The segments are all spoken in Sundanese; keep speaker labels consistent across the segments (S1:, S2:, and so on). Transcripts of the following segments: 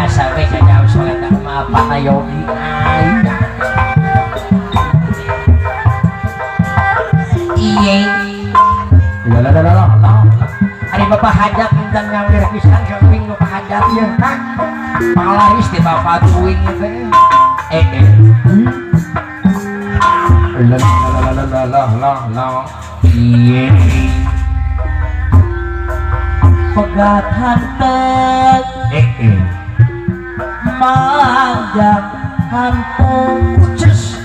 S1: Biasa we jauh sholat mah apa yogi aya. Iye. La la la la la. Ari bapak hajat undang ngawir pisan kaping bapak hajat ya. Hah? Panglaris di bapak tuing teh. Eh eh. La la la la la la la. Iye.
S2: Pegat hantet.
S1: Eh eh.
S2: Manjang hantet.
S1: Kuces.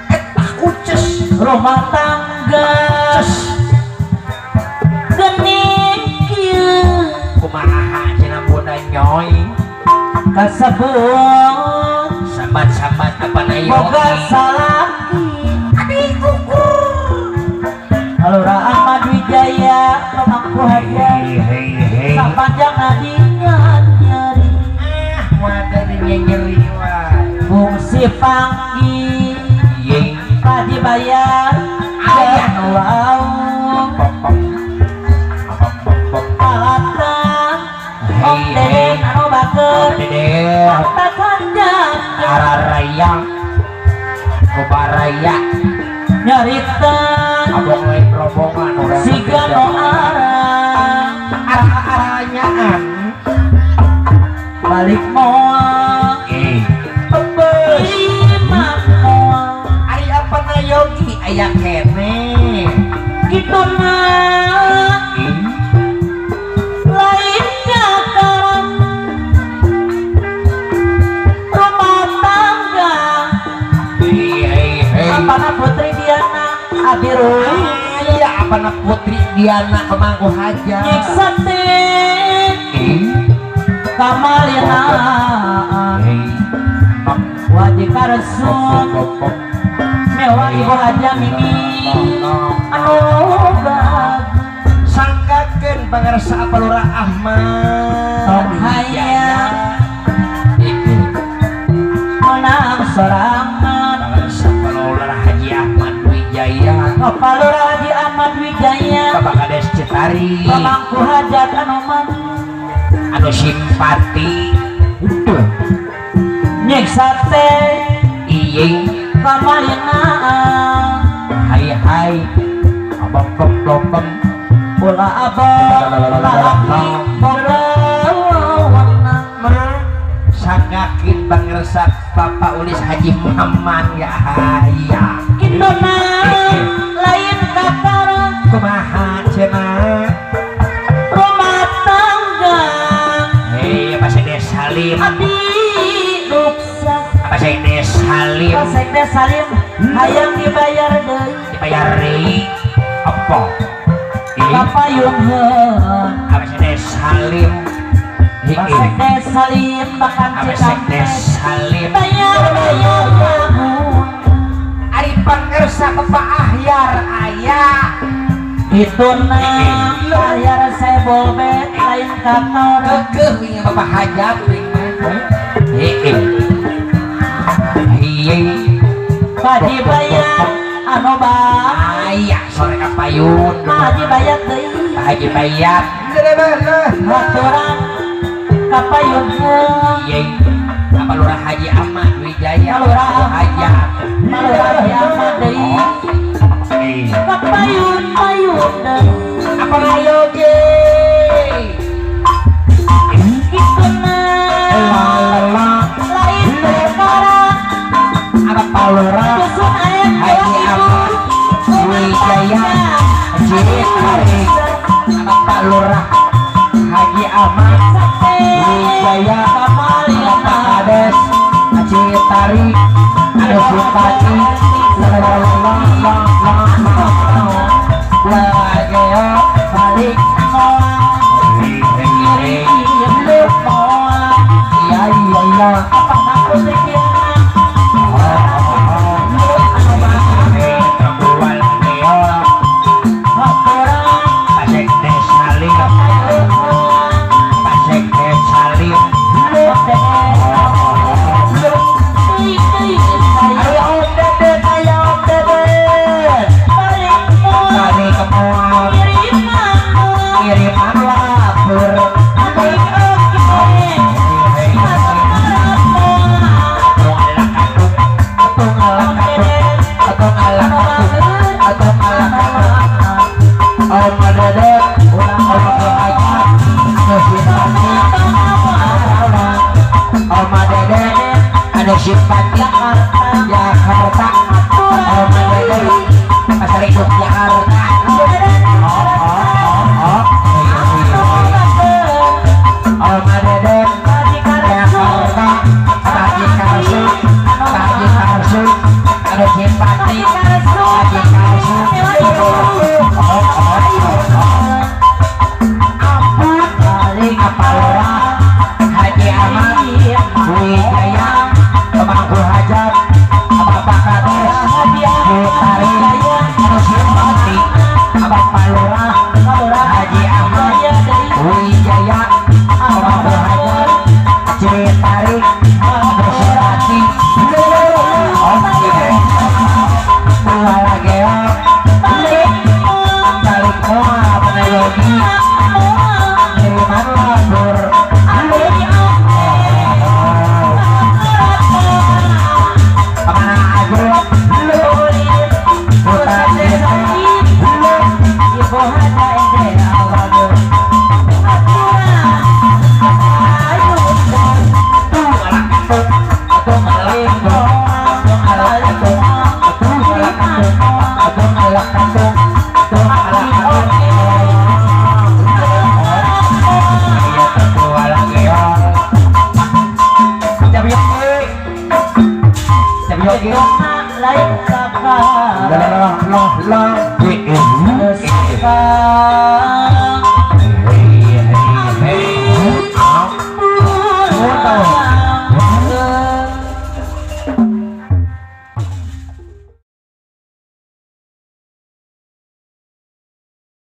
S1: Eta kuces.
S2: Rumah tangga. Gening kieu.
S1: Kumaha cenah bunda nyoy.
S2: Kasebut
S1: sambat-sambat apa na yogi.
S2: Boga salaki.
S1: Adi kukur.
S2: Lurah Ahmad Wijaya pemangku hajat. Sapanjang adinya nyeri.
S1: Ah, wadah nyeri wae.
S2: Fungsi panggi. Tadi bayar.
S1: Ayah
S2: wau. Alatan. Om Deden anu baker. Mata kanjang.
S1: Araraya. Kubaraya.
S2: Nyarita.
S1: Abong lain rombongan orang.
S2: Siga no arah.
S1: Arah-arahnyaan.
S2: Balik moal.
S1: Tebes.
S2: Imam moal.
S1: Ari apa na yogi aya kene.
S2: Kitu na. Lain kakaran. Rumah tangga. Apana Putri Diana Abiru.
S1: Iya, apana Putri Diana pemangku hajat.
S2: Nyiksa teh. Kamalina. Wajib karesun. Mewah ibu haja mimi. Anu bagus.
S1: Sanggakeun pangarsa Lurah Ahmad.
S2: Tong hayang. Menang sorangan.
S1: Pangarsa Lurah Haji Ahmad Wijaya.
S2: Bapak Lurah Haji Ahmad Wijaya.
S1: Bapak Kades Citari.
S2: Pemangku hajat anu man.
S1: Anu simpati.
S2: Nyiksa teh.
S1: Iye.
S2: Kamalina.
S1: Hai hai. Abang bom bom bom.
S2: Ulah abang lalaki boga warna.
S1: Sangakin pangersa Bapak Ulis Haji Maman ya haya.
S2: Kituna lain kakaran.
S1: Kumaha cenah.
S2: Rumah tangga.
S1: Hei, apa Sekdes Salim?
S2: Abi ruksak.
S1: Apa Sekdes Salim?
S2: Apa Sekdes Salim? Hayang dibayar deui.
S1: Dibayar deui. Apa?
S2: Kapayunheun.
S1: Apa Sekdes Salim?
S2: Pak Sekdes Salim bahkan
S1: Apa Sekdes Salim?
S2: Bayar-bayar bangun.
S1: Ari pangersa Bapak Ahyar aya.
S2: Itu na bayar sebolbet lain kantor.
S1: Kekeuh wingi Bapak hajat wing mah. Heeh. Hiye.
S2: Haji bayar anu bang.
S1: Aya sore kapayun.
S2: Haji bayar deui.
S1: Haji bayar.
S2: Haturan kapayun.
S1: Iye. Apa Lurah Haji Ahmad Wijaya.
S2: Lurah
S1: Hajat.
S2: Lurah Haji Ahmad deui. Kapayun payun deui.
S1: Apa yogi?
S2: Kituna lain perkara.
S1: Apa Lurah
S2: Dusun ayam
S1: Haji Ahmad Wijaya Citari. Apa Lurah Haji Ahmad Wijaya Bapak Kades Citari. Anu simpati.
S2: Balik moal.
S1: Iya iya iya.
S2: Apa Putri Diana? Haturan
S1: Pak Sekdes Salim. Pak Sekdes Salim. Ayo Om Deden, ayo Om Deden. Balik ke moal. Kiriman lapur. Anu simpati Jakarta Pasar Induk Jakarta. Oh oh oh oh. Oma Deden Jakarta Haji Karsu Haji Karsu Anu simpati Haji Karsu. Oh oh oh. Apa balik apa lurah Haji Ahmad Wijaya Pemangku Hajat Bapak Kades Butari Anu simpati Bapak Lurah Haji Ahmad Wijaya Pemangku Hajat Citari Anu simpati. Oke dua lagi balik moal penayogi kiriman labur. Kemana aja Buta desa